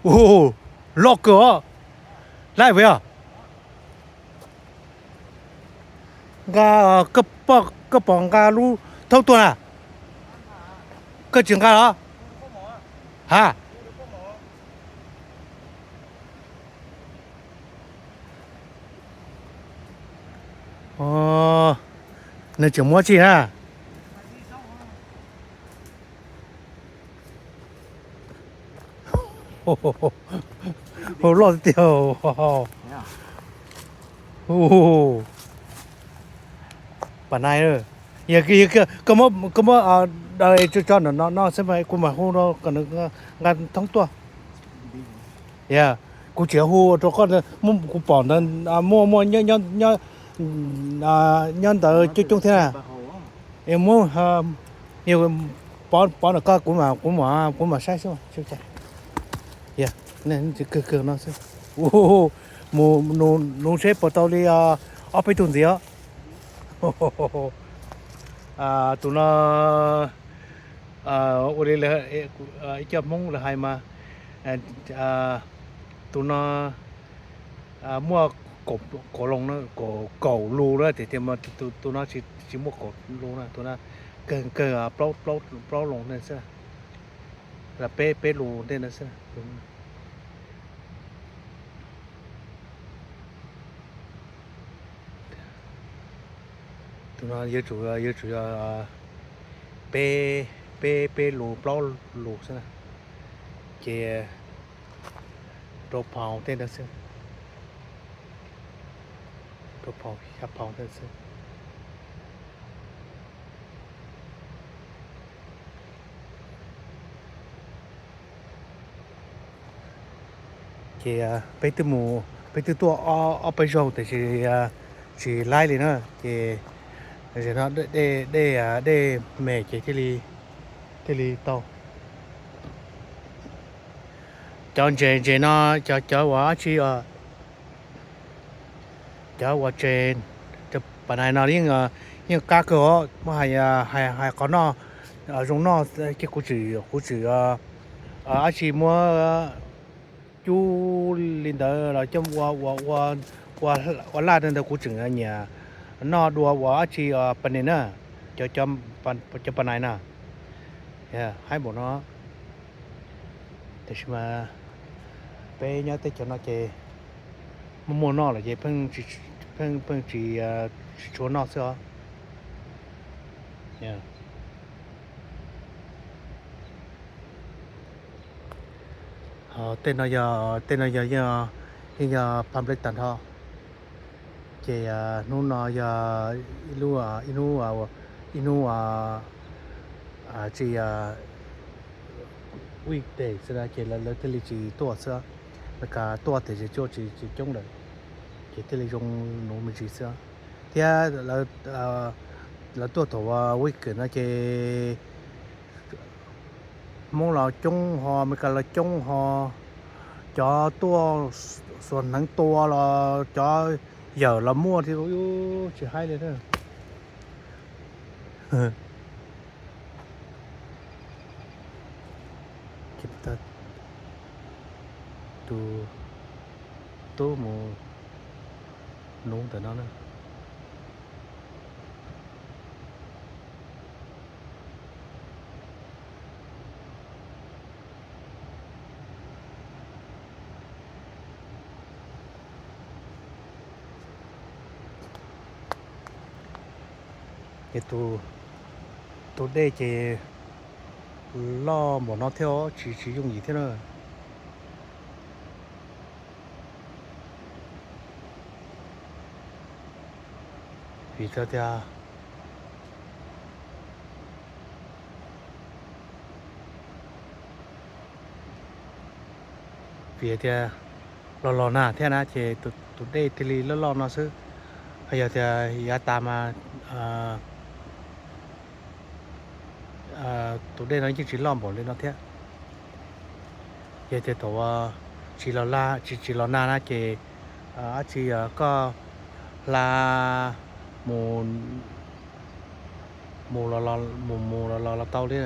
Ua, loj kawg os. Laij vim os. Nqa, koj pom nqa lub thaub tuaj na? Koj tsis nqa los? Ha. Nws tseem muab tsi na. Loj tiag. Pas nai, koj muab daws tso no no xwb mas kuv mam hu rau kom nws nqa thoob tuaj. Kuv tseem hu rau koj, kuv pom ntawd muaj muaj nyob ntawd coob coob thiab na. Muab, pov ntawm koj, kuv mam, kuv mam saib xwb. Kawg kawg no xwb. Mus nuv seb puas tau li ob peb tug ntxiv os. Tus no ua li ib co Hmoob lawv hais mas, tus no muaj kaum lus, kaum lus na, tiam sis mas tus no tsis muaj kaum lus na, tus no kawg kawg plaub lus ntej xwb, los peb peb lus ntej no xwb. Tus no yuav tsum, yuav tsum yog peb, peb, peb lus plaub lus xwb na, ces rau phaus tej ntawd xwb, rau phaus xya phaus ntawd xwb. Ces peb twb mus, peb twb tuaj ob peb zaug tiam sis tsis laib li na, ces zaum no dej, dej me ces thiaj li tau. Cov ntses, ntses no, cov, cov uas dab tsi, cov uas tsev, cov pas nais no yeej, yeej qab kawg os, muab hais, hais qhov noj zoo noj ces kuv tseem, kuv tseem dab tsi muab cub li ntawd los coj ua, ua, ua laj ntawd kuv tseem nyiam noj dua ua dab tsi pas nais na, cov, cov pas nais na, haib npaum no. Tiam sis mas peb nyob teb chaws no ces muaj muaj noj lawm ces pheej, pheej tsis, tsis tshua noj xwb os. Tej no yog, tej no yog yeej yog pha nplej tag nrho. Ces hnub no yog ib lub, ib hnub, ib hnub tsis weekday xwb na, ces lawv thiaj li tsis tuaj xwb. Lawv kam tuaj tiam sis tuaj tsis, tsis coob lawm, ces thiaj li zoo nuv me ntsis xwb. Thiab lawv tuaj thaum weekend no ces Hmoob los coob ho, Meskas los coob ho, cov tuaj xuas hneev tua los cov yawm los muaj thiab, tsis haib li. Tus tub mus nuv ntawm no na. Ces tus, tus dej ces loj npaum no thiab, tsis, tsis yooj yim thiab na. Vim tias, vim tias los los nag thiab na ces tus dej thiaj li loj loj no xwb. Ho yog tias yav tas mas tus dej no yeej tsis loj npaum li no thiab. Yog tias thaum tsis los, tsis, tsis los nag na ces dab tsi koj hla mus, mus los, mus mus los los los tau li.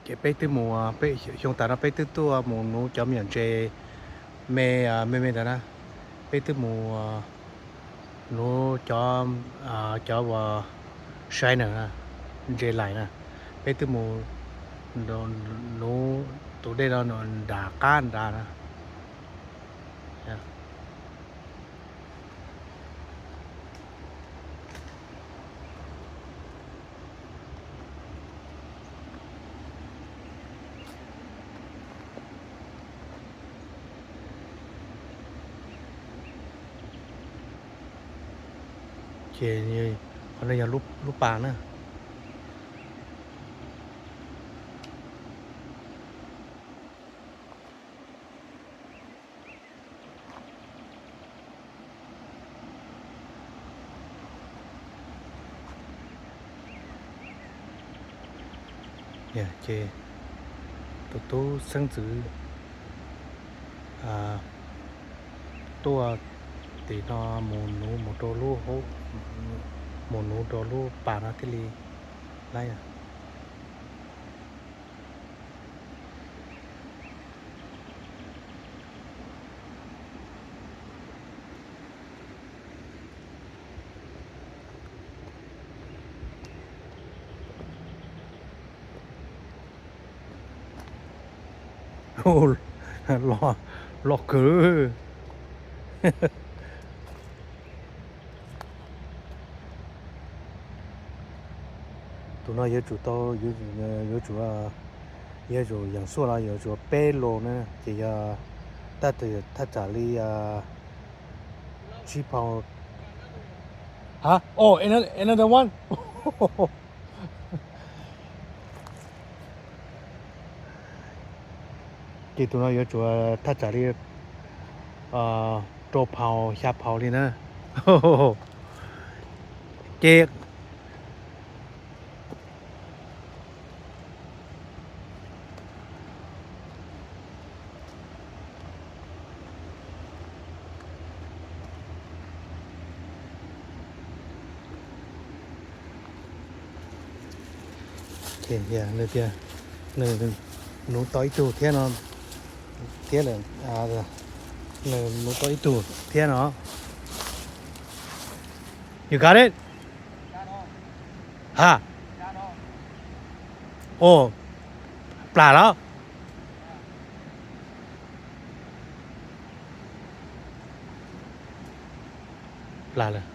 Ces peb twb mus, peb xyoo tas no peb twb tuaj mus nuv cov me nyuam ntses me me me ntawd na. Peb twb mus nuv cov, cov uas China na, ntses lais na. Peb twb mus nuv tus dej no nram qab nrad na. Ces qhov no yog lub pas na. Ces tus tub xeeb ntxwv tuaj tim no mus nuv mus rau lub, mus nuv rau lub pas no thiaj li laib. Los kawg. Tus no yuav tsum tau, yuav tsum, yuav tsum yeem xuaj no yuav tsum peb los na ces yog thaj tsam li tsib phau. Ha, oh, another one. Ces tus no yuav tsum thaj tsam li rau phau xya phau li na. Ces nws tias nws nuv tau ib tug thiab no, thiab lawm, nws nuv tau ib tug thiab no. You got it? Ha. Ua, plam los? Plam lawm.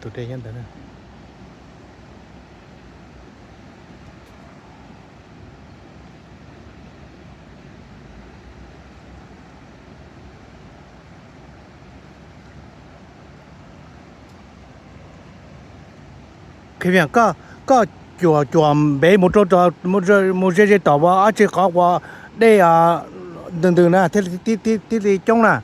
Tus dej nyob ntawd na. Koj, koj cuam cuam npev mus rau, mus ze ze tom ua dab tsi qhov uas dej ntws ntws na thiaj li coob na.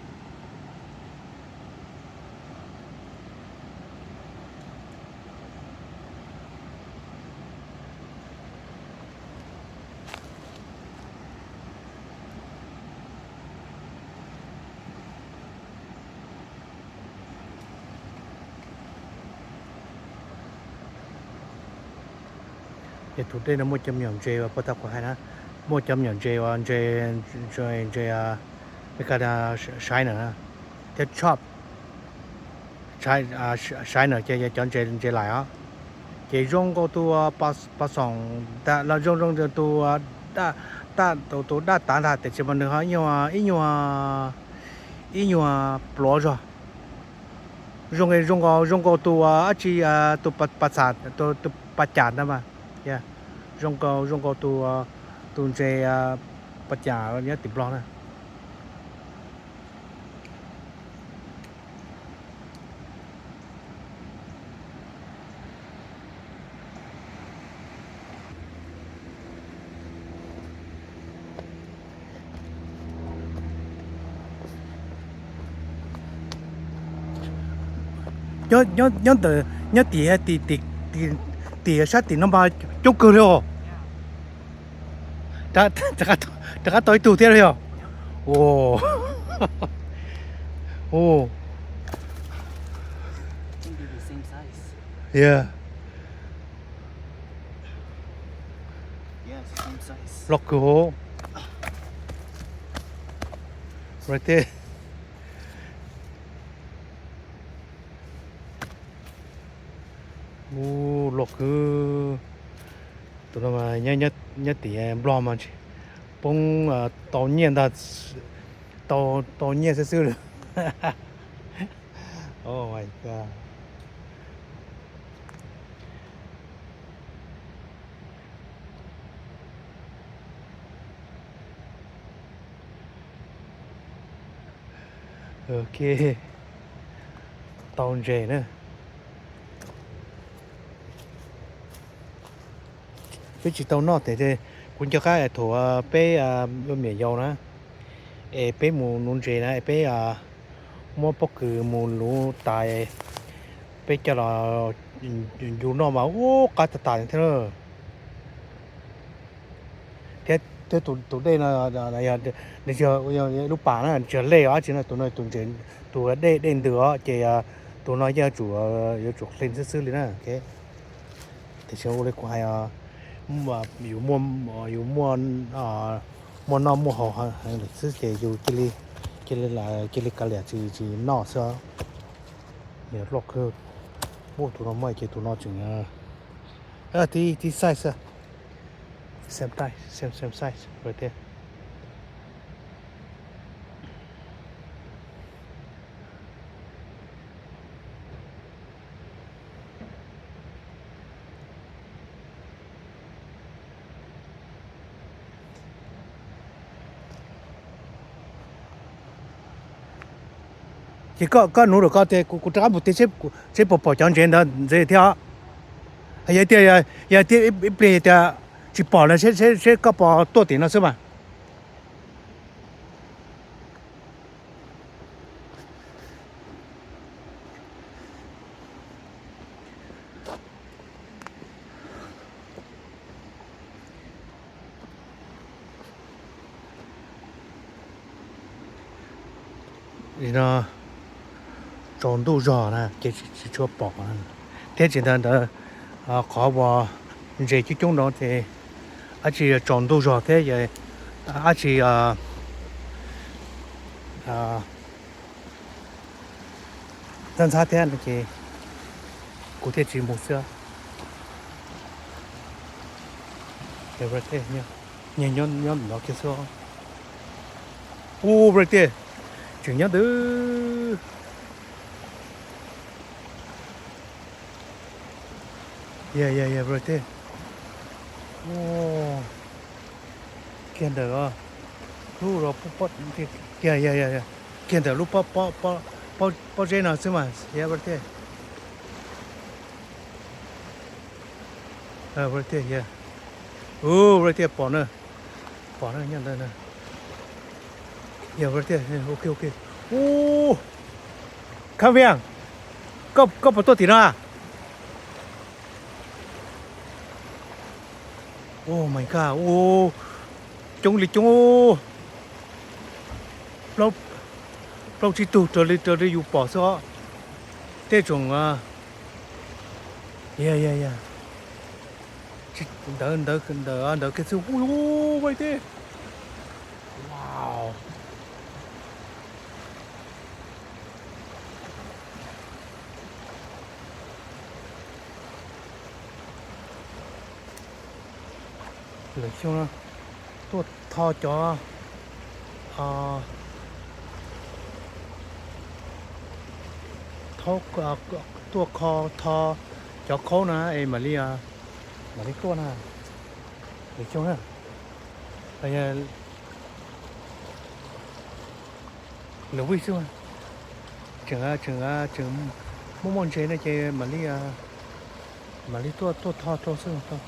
Es tus dej no muaj cov me nyuam ntses uas puag ta kuv hais na, muaj cov me nyuam ntses uas ntses, ntses, ntses, China na, thiab chop. China ces yog cov ntses, ntses lais os. Ces zoo nkaus tus pas xoom, zoo zoo tus, tus daj tav ntag tiam sis mas nws ho ib nyuag, ib nyuag pluav zog. Zoo, zoo nkaus, zoo nkaus tus dab tsi, tus pas xas, tus pas cas ntag mas. Zoo nkaus, zoo nkaus tus, tus ntses pas cas nyob tim Nplog na. Nyob, nyob ntawm, nyob tim, tim sab tim no mas coob kawg li os. Rov qab tau ib tug thiab los yog? Ua, Oh. Think they're the same size. Yeah. Yes, same size. Loj kawg hov. Right there. Ub, loj kawg. Tus no mas nyob tim Nplog mas poob tau nyiaj ntag, tau tau nyiaj xwb xwb li. Oh my God. Ok, tau ntses na. Peb tsis tau noj tes, kuv nco qab thaum peb ua me nyuam yaus na, es peb mus nuv ntses na, es peb muab pob kws mus luv tas, peb coj los ncu noj mas ub qab tas tas thiab na. Thiab tus dej no nws yog lub pas na, tsis yog lej os, dab tsi no, tus no tus ntses, tus dej dej ntws os, ces tus no yeej yuav tsum clean xwb xwb li na. Tiam sis ua li kuv hais, yus muaj, yus muaj, muaj noj muaj haus heev lawm xwb ces yus cia li, cia li kav liam tsis, tsis noj xwb. Niam loj kawg. Ub, tus no muaj ces tus no tseem tib, tib size xwb. Same size, same, same size right there. Ces koj, koj nuv lawm koj tias kuv rov qab mus tiv seb puas pom cov ntses ntawd ntxiv thiab os. Yog tias, yog tias ib pliag tias tsis pom lawm seb koj puas tuaj tim no xwb mas. Li no tsaus ntuj zog na ces tsis tshua pom, thiab tsis ntawd ntawd qhov uas ntses coob coob no ces dab tsi tsaus ntuj zog thiab dab tsi ntxhab ntxhab thiab no ces kuv thiaj tsis mus xwb. Nyob, nyob ntawm no kiag xwb. Ub, right there, tseem nyob ntawd. Yeah, yeah, yeah, right there. Kiag ntawm, ub, kiag, yeah, yeah, yeah, kiag ntawm lub pob zeb no xwb mas, yeah, right there. Right there, yeah. Ub, right there, pom na. Pom na, nyob ntawd na. Yeah, right there, ok, ok. Ub, Khav Vias, koj, koj puas tuaj tim no a? Oh my God, ub, coob li coob. Plaub tsib tug raws li, raws li yus pom xwb os. Tej tsoom, yeah, yeah, yeah. Ntawd, ntawd, ntawd kiag xwb, ub, ub, ub, tej. Wow. Lawv xyoo no tuaj tho cov, tuaj kho tho cov khaub na es mam li, mam li tuaj na. Lawv xyoo na. Lawv vij xwb. Tseem, tseem, tseem muaj muaj ntses no ces mam li, mam li tuaj, tuaj tho rau xwb.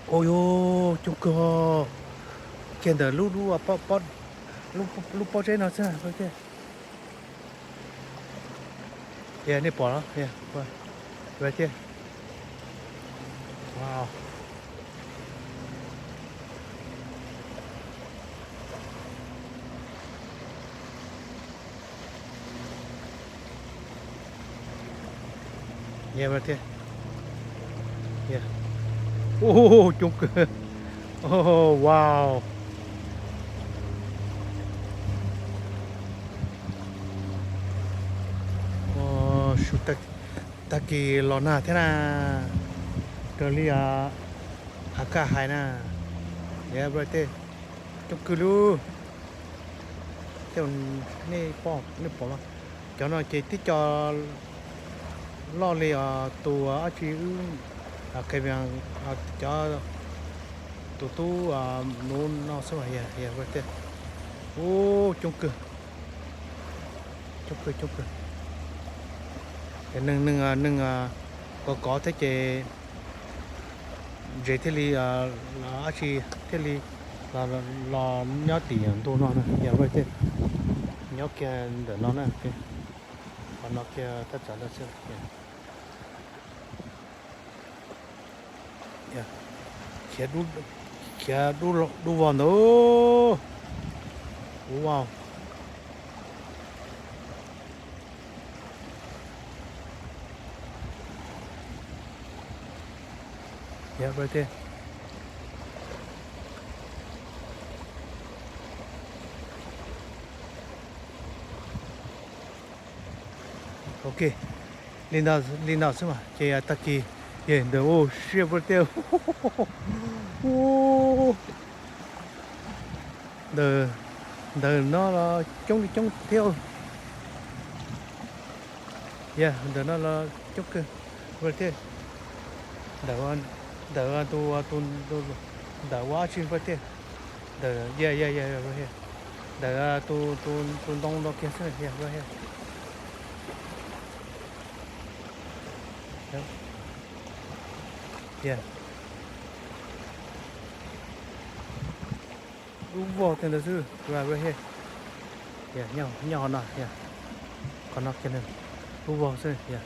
Ua yuav coob kawg. Kiag ntawm lub, lub pob zeb no xwb. Yog nej pom los, right there. Wow. Ua coob kawg. Wow. Su, tag kis los nag thiab na, raws li Hav Kaj hais na. Tej coob kawg li. Tej nej pom, nej pom mas, cov no ces tib co loj li tus dab tsi, cov, tus tub nuv no xwb mas, yog tej, ub, coob kawg, coob kawg, coob kawg. Neeg, neeg kov kov thiab ces ntses thiaj li, dab tsi thiaj li los nyob tim ntug no na, yog tej, nyob kiag ntawm no na, qhov no kiag thaj tsam no xwb. Khiav dub vog ntawd. Ua, yog tej, ok, li ntawd, li ntawd xwb mas ces tag kis, yog ntawd, ua siab pua tej. Ntawm, ntawm no los coob li coob thiab. Yog ntawm no los coob kawg, ua thiab. Ntawm, ntawm tus, tus, ntawm ua dab tsi ua thiab. Ntawm, yog, yog, yog, ntawm tus, tus ntoo no kiag xwb, yog, yog. Dub vog tej ntawd xwb, right here. Yog, nyob qhov no, qhov no kiag, dub vog xwb, yog.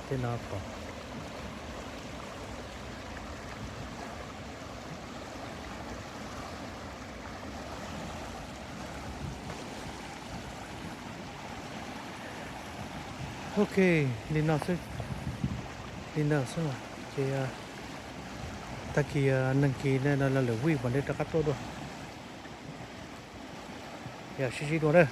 Tej no pom. Ok, li no xwb, li no xwb mas ces tag kis neeg kis no lawm vij mam li rov qab tuaj dua. Yog sib ntsib dua na.